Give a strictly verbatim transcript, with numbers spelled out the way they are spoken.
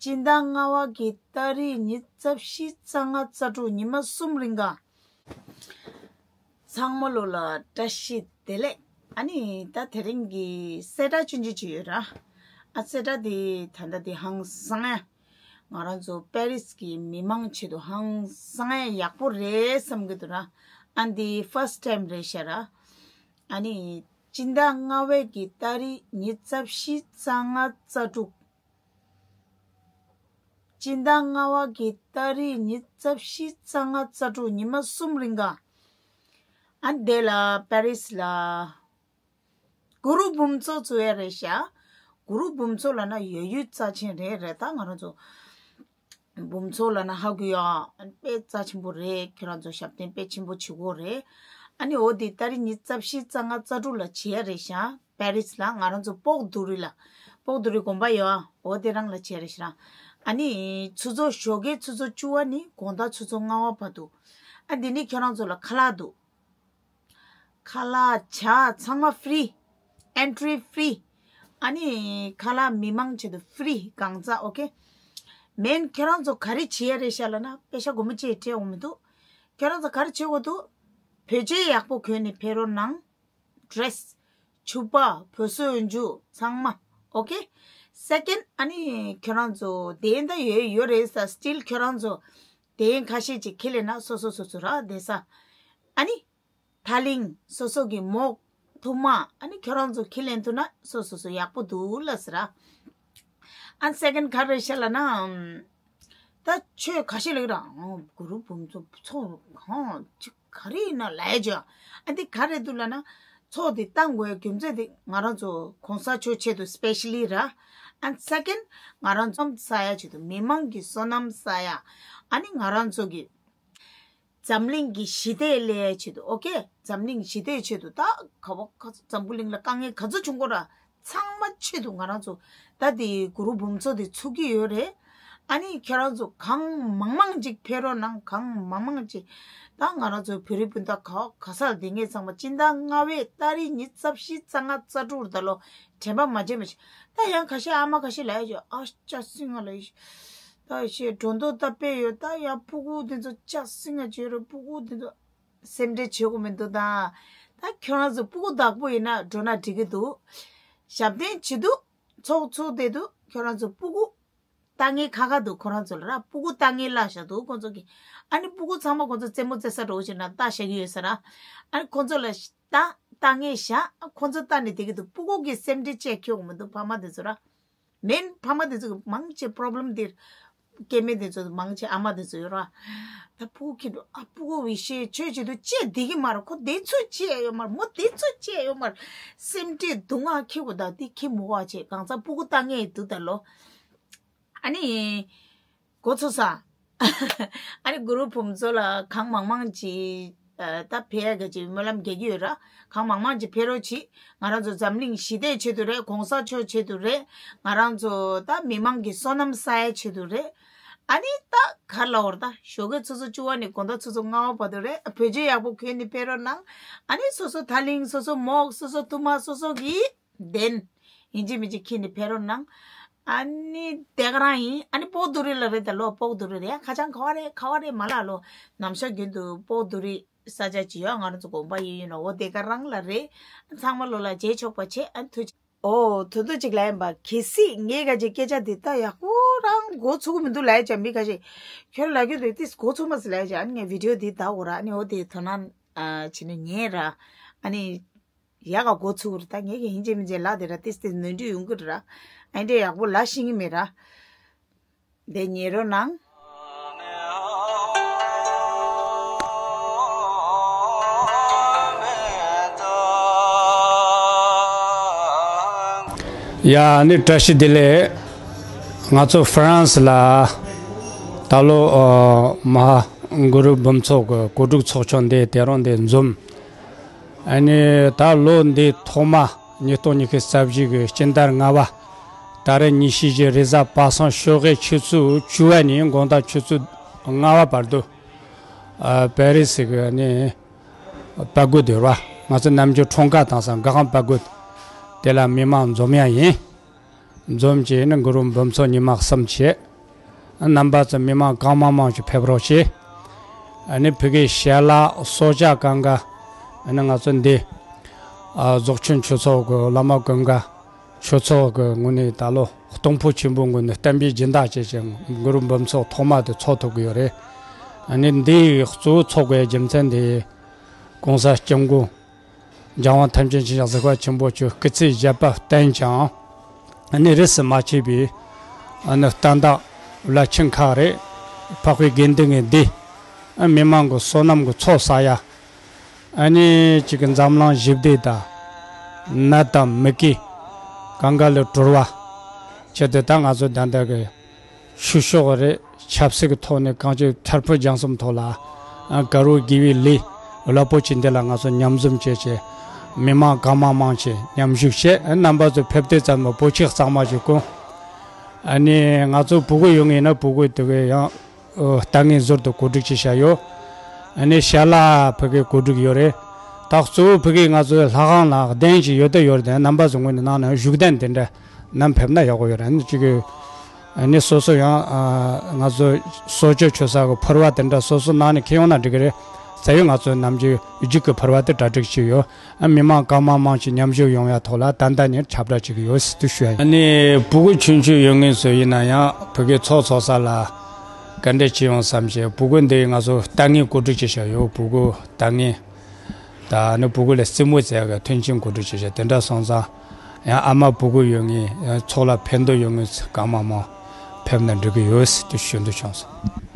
སྤྱི་ཟླ་ལྔ་པ་གི་ཏ་རིག་ཉི་ཤུ་རྩ་བཞི་རྩ་ལྔ་རྩ་དྲུག་ཉི་མ་གསུམ་རིང་ག་ཚང་མ་ལོ་ལ་བཀྲ་ཤིས་བདེ་ལེགས། ཨ་ནི་ད་དེ་རིང་གི་གསལ་བསྒྲགས་ཆུང་ཆུང་ཅིག་ཡོད་ར། ཨ་གསལ་བསྒྲགས་དེ་ད་ལྟ་དེ་ཧང་སང་ཡ། ང་རང་ཚོ་པེ་རིས་ཀྱི་མི་མང་ཆེད་དུ་ཧང་སང་ཡ་ཡག་པོ་རེད་བསམ་གི་འདུག་ར། ཨ་འདི་first time་རེད་ཤག་ར། ཨ་ནི་སྤྱི་ཟླ་ལྔ་པའི་གི་ཏ་རིག་ཉི་ཤུ་རྩ་བཞི་རྩ་ལྔ་རྩ་དྲུག་སྤྱི་ཟླ་ལྔ་པ་གི་ཏ་རིག་ཉི་ཤུ་རྩ་བཞི་རྩ་ལྔ་རྩ་དྲུག་ཉི་མ་གསུམ་རིང་ག་ཨ་འདི་ལ་པེ་རིས་ལ་གུ་རུ་འབུམ་ཚོགས་ཚུགས་ཡ་རེད་ཤག་གུ་རུ་འབུམ་ཚོགས་ལབ་ན་ཡོད་ཡོད་རྩ་ཆེན་རེད་རེད། ད་ང་རང་ཚོ་འབུམ་ཚོགས་ལབ་ན་ཧ་གོ་ཡ་དཔེ་རྩ་ཆེན་པོ་རེད། ཁྱེད་རང་ཚོ་ཞབས་བརྟན་དཔེ་ཆེན་པོ་བྱེད་དགོས་རེད། ཨ་ནི་འོ་དེ་ཏ་རིག་ཉི་ཤུ་རྩ་བཞི་རྩ་ལྔ་རྩ་དྲུག་ལ་བྱེད་ཡ་རེད་ཤག་པེ་རིས་ལ་ང་རང་ཚོ་པོག་དུ་རི་ལ། པོག་དུ་རི་དགོན་པ་ཡོད་ཨ། འོ་དེ་རང་ལ་བྱེད་རེད་ཤག་ཨ་ནི་ཆུ་ཚོད་ཞོགས་ཀའི་ཆུ་ཚོད་བཅུ་པ་ནི་དགོང་དག་ཆུ་ཚོད་ལྔ་པ་བར་དུ། ཨ་འདི་ནི་ཁྱེད་རང་ཚོ་ལ་ཁ་ལག་འདུག་ཁ་ལག་ཇ་ཚང་མ་ཕི་རི། ཨེན་ཊི་རི་ཕི་རི། ཨ་ནི་ཁ་ལག་མི་མང་ཆེད་དུ་ཕི་རི་གང་ཚ། ཨོ་ཁེ། མེན་ཁྱེད་རང་ཚོ་ག་རེ་བྱེད་ཡ་རེད་ཤག་ལབ་ན་པེ་ཤ་སྒོར་མོ་གཅིག་སྤྲད་འོང་མི་འདུག་ཁྱེད་རང་ཚོ་ག་རེ་བྱེད་དགོས་འདུག་བོད་ཇ་ཡག་པོ་གོན་ནས་ཕེབས་རོགས་གནང་། ཌི་རེ་སི། ཕྱུ་པ། བོད་གསོལ་འཇུ་ཚང་མ། ཨོ་ཁེ། སེ་ཀེན་ཌི་ཨ་ནི་ཁྱེད་རང་ཚོ་དེ་འདྲ་ཡོད་ཡོད་རེད་ས། སི་ཊིལ་ཁྱེད་རང་ཚོ་དེ་ཁ་ཤས་ཅིག་ཁྱེར་ལེན་ན་སོ་སོ་སོ་སོ་ར་བསྡད་ས། ཨ་ནི་ཐ་ལིང་སོ་སོ་གི་མོག་ཐུར་མ་ཨ་ནི་ཁྱེད་རང་ཚོ་ཁྱེར་ལེན་ཐུབ་ན་སོ་སོ་སོ་ཡག་པོ་འདུག་ལབ་ས་ར། ཨ་ནི་སེ་ཀེན་ཌི་ག་རེ་བཤད་ལབ་ན། ད་ཆོས་ཁ་ཤས་ལབ་ཀྱི་ར། གུ་རུ་འབུམ་ཚོགས་ཚོགས་གང་ཅི་ག་རེ་ཡིན་ན་ལབ་ཡ་ཅིག་ཨ་འདི་ག་རེ་འདུག་ལབ་ན། ཚོགས་འདི་བཏང་དགོས་རྒྱུ་མཚན་དེ་ང་རང་ཚོ་གོང་ས་མཆོག་ཆེད་དུ་སི་པེ་ཤལ་ལི་ར། ཨ་ནི་སེ་ཀེན་ཌི་ང་རང་ཚོ་ས་ཡ་ཆེད་དུ་མི་མང་གི་བསོད་ནམས་ས་ཡ། ཨ་ནི་ང་རང་ཚོ་གི་འཛམ་གླིང་གི་ཞི་བདེ་སླེབས་ཡ་ཆེད་དུ། ཨོ་ཁེ། འཛམ་གླིང་ཞི་བདེ་ཆེད་དུ་ད་ག་བ་ག་འཛམ་བུ་གླིང་ལ་དཀའ་ངལ་ག་ཚོད་བྱུང་གོ་ར། ཚང་མ་ཆེད་དུ་ང་རང་ཚོ་ད་དེ་གུ་རུ་འབུམ་ཚོགས་དེ་ཚུགས་ཀྱི་ཡོད་རེད། ཨ་ནི་ཁྱེད་རང་ཚོ་གང་མང་མང་ཅིག་ཕེབས་རོགས་གནང་། གང་མང་མང་ཅིག་ད་ང་རང་ཚོ་བོད་རིགས་སྤུན་ཟླ་ག་ག་སར་བསྡད་མཁན་ཚང་མ་སྤྱི་ཟླ་ལྔ་པའི་ཏ་རིག་ཉི་ཤུ་རྩ་བཞི་རྩ་ལྔ་རྩ་དྲུག་ད་ལོ་དྲན་པ་མ་བརྗེད་མ་བྱེད། ད་ཡང་ཁ་ཤས་ཨ་མ་ཁ་ཤས་ལབ་ཡ་ཅིག་ཨ་ཅག་སྲིད་ང་ལ་ཡ་ད་ཤེས་འགྲོ་འདུག་ད་དཔེ་ཡོད། ད་ཡང་སྤུ་གུ་དེ་ཚོ་ཅག་སྲིད་ང་བྱེད་རོགས། སྤུ་གུ་དེ་ཚོ་སེམས་ཁྲལ་བྱེད་དགོས་མི་འདུག་ད་ད་ཁྱོད་རང་ཚོ་སྤུ་གུ་བདག་པོ་ཡིན་ན་འགྲོ་ན་འགྲིག་གི་འདུག་ཞབས་བརྟན་བྱེད་དུས་ཚོགས་ཚུགས་བསྡད་དུས་ཁྱོད་རང་ཚོ་སྤུ་གུ་ལྟ་ངན་ཁག་ཁག་འདུག་ཁོ་རང་ཚོ་ལ་ར་སྤུ་གུ་ལྟ་ངན་བརླག་བཞག་འདུག་ཁོ་ཚོ་གི། ཨ་ནི་སྤུ་གུ་ཚང་མ་ཁོ་ཚོ་རྩེད་མོ་རྩེ་ས་འགྲོ་བཞིན་ན་ལྟ་བཞག་གི་ཡོད་ས་ར། ཨ་ནི་ཁོ་ཚོ་ལ་ལྟ་ལྟ་ངན་བཞག་ཁོ་ཚོ་ལྟ་ནས་བསྡད་ཀྱི་འདུག་སྤུ་གུ་གི་སེམས་ཁྲལ་བཅས་ཁྱོད་གོ་མི་འདུག་ཕ་མ་དེ་ཚོ་ར། མེན་ཕ་མ་དེ་ཚོ་གི་མང་ཆེ་པོ་རོ་བྷི་ལེམ་དེ་སྐྱེ་དམན་དེ་ཚོ་མང་ཆེ་ཨ་མ་དེ་ཚོ་ཡོད་ར། ད་སྤུ་གུ་ཁྱེད་འགྲོ་ཨ་སྤུ་གུ་བི་ཤེས་ཆོས་བྱེད་དུས་ཅི་བདེ་གི་མ་རེད། ཁོ་དེ་ཚོ་ཅི་ཡོད་མ་རེད། མོ་དེ་ཚོ་ཅི་ཡོད་མ་རེད། སེམས་ཁྲལ་སྡུག་བསྔལ་ཁྱེད་གོ་ད་དེ་ཁྱེད་མོ་བ་བྱེད་གང་ཚ་སྤུ་གུ་ལྟ་ངན་འདུག་ད་ལོ། ཨ་ནི། འགོ་ཚུགས་ས། ཨ་ནི་གུ་རུ་འབུམ་ཚོགས་ལ་གང་མང་མང་ཅིག་ཨ་ད་ཕེབས་ཡ་ག་ཅིག་སྨོན་ལམ་རྒྱག་གི་ཡོད་ར། གང་མང་མང་ཅིག་ཕེབས་རོགས་གྱིས། ང་རང་ཚོ་འཛམ་གླིང་ཞི་བདེ་ཆེད་དུ་རེད། གོང་ས་མཆོག་ཆེད་དུ་རེད། ང་རང་ཚོ་ད་མི་མང་གི་བསོད་ནམས་བསགས་ཡ་ཆེད་དུ་རེད། ཨ་ནི་ད་ག་ལ་བར་ད་ཞོགས་ཀའི་ཆུ་ཚོད་བཅུ་པ་ནས་དགོང་དག་ཆུ་ཚོད་ལྔ་པ་བར་དུ་རེད། བོད་ཇ་ཡག་པོ་གོན་ནས་ཕེབས་རོགས་གནང་། ཨ་ནི་སོ་སོ་ཐ་ལིང་སོ་སོ་མོག་སོ་སོ་ཐུར་མ་སོ་སོ་གི་གདན། ཡིན་གཅིག་མིན་གཅིག་ཁྱེར་ནས་ཕེབས་རོགས་གནང་། ཨ་ནི་དེ་ག་རང་ཡིན། ཨ་ནི་སྤོག་དུ་རི་ལ་རེད། ད་ལོ་སྤོག་དུ་རི་རེད། ཁ་བྱང་ག་བ་རེད་ག་བ་རེད་མ་ལ་ལོ། ནམ་ཞག་རྒྱུན་དུ་སྤོག་དུ་རི་ས་ཆ་ཅི་ཡོད། ང་རང་ཚོ་དགོན་པ་ཡིན་ཡིན་ནོ། འོ་དེ་ག་རང་ལ་རེད། ཚང་མ་ལོ་ལ་རྗེས་ཆོག་པ་བྱེད། ཨ་ནི་ཐུགས་རྗེ། ཨོ་དུ་དུ་ཅིག་ལ་ཡིན་པ་གལ་སྲིད་ངས་ག་ཅིག་སྐད་ཆ་འདི་ལྟ་ཡག་པོ་རང་མགོ་ཚུགས་མི་འདུག་ལ་ཡ་ཅག་མི་ཁ་ཤས་ཁྱོད་ལ་རྒྱུ་འདུག་ཏིས་མགོ་ཚུགས་མ་སི་ལ་ཡ་ཅག་ཨ་ནི་ངས་བི་ཌི་ཡོ་འདི་ལྟ་འོ་ར། ཨ་ནི་འོ་དེ་དོ་སྣང་ཨ་བྱེད་ནས་ཉན་ར། ཨ་ནི། ཡག་ག་འགོ་ཚུགས་རེད། ད་ངས་ཀྱི་ཡིན་གཅིག་མིན་གཅིག་ལ་དེ་ར་ཏིས་ཏིས་ནོར་འཁྲུལ་ཡོང་གི་རེད་ར། ཨ་འདྲས་ཡག་པོ་ལ་ཤེས་ཀྱི་མེད་ར། དེ་ཉན་རོགས་གནང་། ཡ་ནི་བཀྲ་ཤིས་བདེ་ལེགས། ང་ཚོ་ཧྥ་རན་སི་ལ་ད་ལོ་ཨ་མ་ཧཱ་གུ་རུ་འབུམ་ཚོགས་ཀྱི་གོ་སྒྲིག་ཚོགས་ཆུང་འདི་དེ་རིང་འདི་འཛོམས། ཨ་ནི་ད་ལོ་འདི་ཐོག་མ་ཉིས་སྟོང་ཉི་ཤུ་རྩ་བཞི་གི་སྤྱི་ཟླ་ལྔ་པ། ད་རེས་ཉི་ཤུ་བཞི་རེས་གཟའ་པ་སངས་ཞོགས་ཀའི་ཆུ་ཚོད་བཅུ་པ་ནས་དགོང་དག་ཆུ་ཚོད་ལྔ་པ་བར་དུ། ཨ་པེ་རི་སི་གི་ནི་དཔའ་རྒོད་དེ་ར་བ། ང་ཚོ་ནམ་རྒྱུན་འཁྲུངས་སྐར་དང་སང་ག་གང་དཔའ་རྒོད་དེ་ལ་མི་མང་འཛོམས་ཡ་ཡིན། འཛོམས་བྱས་ནི་གུ་རུ་འབུམ་ཚོགས་ཉི་མ་གསུམ་བྱས། རྣམ་པ་ཚོ་མི་མང་གང་མང་མང་ཞིག་ཕེབས་རོགས་བྱེད། ཨ་ནི་ཕ་གིའི་ཞལ་ལག་གསོལ་ཇ་གང་ག་ཨ་ནི་ང་ཚོ་འདི་ཨ་རྫོགས་ཆེན་ཆོས་ཚོགས་ཀྱི་བླ་མ་ཀུན་དགའ་ཆོས་ཚོགས་ཀྱི་ངོས་ནས་ད་ལོ་གཏོང་ཕོད་ཆེན་པོའི་ངོས་ནས་བསྟན་པའི་སྦྱིན་བདག་བཅས་ཀྱི་གུ་རུ་འབུམ་ཚོགས་ཐོག་མ་དེ་ཚོགས་ཐུབ་ཀྱི་ཡོད་རེད། ཨ་ནི་འདི་གཙོ་བོ་ཚོགས་དགོས་རྒྱུ་མཚན་དེ་༸གོང་ས་སྐྱབས་མགོན་འཇམ་དབྱངས་ཐམས་ཅད་མཁྱེན་ཅིང་གཟིགས་པ་ཆེན་པོ་མཆོག་སྐུ་ཚེ་ཞབས་པད་བརྟན་ཅིང་། ཨ་ནི་རིས་སུ་མ་ཆད་པའི་ཨ་ནི་བསྟན་བདག་བླ་ཆེན་ཁག་རེད། འཕགས་པའི་དགེ་འདུན་གྱི་སྡེ། ཨ་མི་མང་གི་བསོད་ནམས་ཀྱི་ཚོགས་བསགས་ཡ། ཨ་ནི་གཅིག་གི་འཛམ་གླིང་ཞི་བདེ་དང་། ནད་དང་མུ་གེ་གང་ག་ལས་གྲོལ་བ་ཆེད་དུ་ད་ང་ཚོ་ད་ལྟ་གི་ཆོས་ཕྱོགས་རེད། ཆབ་སྲིད་ཀྱི་ཐོག་ནས་གང་ཅི་འཕྲལ་ཕུགས་རྒྱང་གསུམ་ཐོག་ལ་ཨ་དགའ་རོགས་དགེ་བའི་ལས་རླབས་པོ་ཆེ་འདི་ལ་ང་ཚོ་མཉམ་འཛོམས་བྱས་བྱས། མི་མང་གང་མང་མང་ཞིག་མཉམ་ཞུགས་བྱས། རྣམ་པ་ཚོ་ཕེབས་དུས་ཙམ་པ་བོད་ཆས་གཙང་མ་ཞིག་གོན། ཨ་ནི་ང་ཚོ་ཕྲུ་གུ་ཡོད་ངེས་ན་ཕྲུ་གུ་དེ་གའི་ཡང་ལྟ་ངན་ཟུར་དུ་གོ་སྒྲིག་བྱས་བཞག་ཡོད། ཨ་ནི་ཞལ་ལག་ཕ་གི་གོ་སྒྲིག་ཡོད་རེད། ད་གཙོ་བོ་ཕ་གི་ང་ཚོའི་ལྷ་ཁང་ལ་གདན་ཞིག་ཡོད་དེ་ཡོད་རེད་དེ། རྣམ་པ་ཚོ་ངོས་ནས་ནང་ན་བཞུགས་གདན་དེ་འདྲ་ནམ་ཕེབས་ན་ཡག་པོ་ཡོད་རེད། ཨ་ནི་གཅིག་གི་ཨ་ནི་སོ་སོ་ཡང་ཨ་ང་ཚོ་གསོལ་ཇ་མཆོད་ས་གི་ཕུར་བ་དེ་འདྲ་སོ་སོ་ནང་ནས་འཁྱེར་ཡོང་ན་འགྲིག་གི་རེད། རྩ་བའི་ང་ཚོ་ནམ་རྒྱུན་རྒྱུག་གི་ཕུར་བ་དེ་གྲ་སྒྲིག་བྱས་ཡོད། ཨ་མི་མང་གང་མང་མང་ཞིག་མཉམ་ཞུགས་ཡོང་ཡ་ཐོག་ལ་ཏན་ཏན་ནས་ཁྱབ་བསྒྲགས་བྱེད་ཀྱི་ཡོད་ཟེར་དུ་ཞུ་ཡ་ཡིན། ཨ་ནི་ཕྲུ་གུ་ཆུང་ཆུང་ཡོད་ངེས་ཚོ་ཡིན་ན་ཡང་ཕ་གི་ཚོགས་འཚོགས་ས་ལ་ག་འདྲ་བྱེད་ཡོང་བསམ་བྱས། ཕྲུ་གུ་འདི་ང་ཚོ་ལྟ་ངན་གོ་སྒྲིག་བྱས་བཞག་ཡོད། ཕྲུ་གུ་ལྟ་ངན་ད་ནི་ཕྲུ་གུ་ལ་རྩེད་མོ་རྩེ་གི་མཐུན་རྐྱེན་གོ་སྒྲིག་བྱས་བཞག་དེ་འདྲ་སོང་ཙང་ཡང་ཨ་མ་ཕྲུ་གུ་ཡོད་ངེས་ཚོགས་ལ་ཕན་ཐོགས་ཡོད་ངེས་གང་མང་མང་ཕེབས་ན་འགྲིག་གི་ཡོད་ཟེར་དུ་ཞུ་འདོད་བྱུང་སོང་།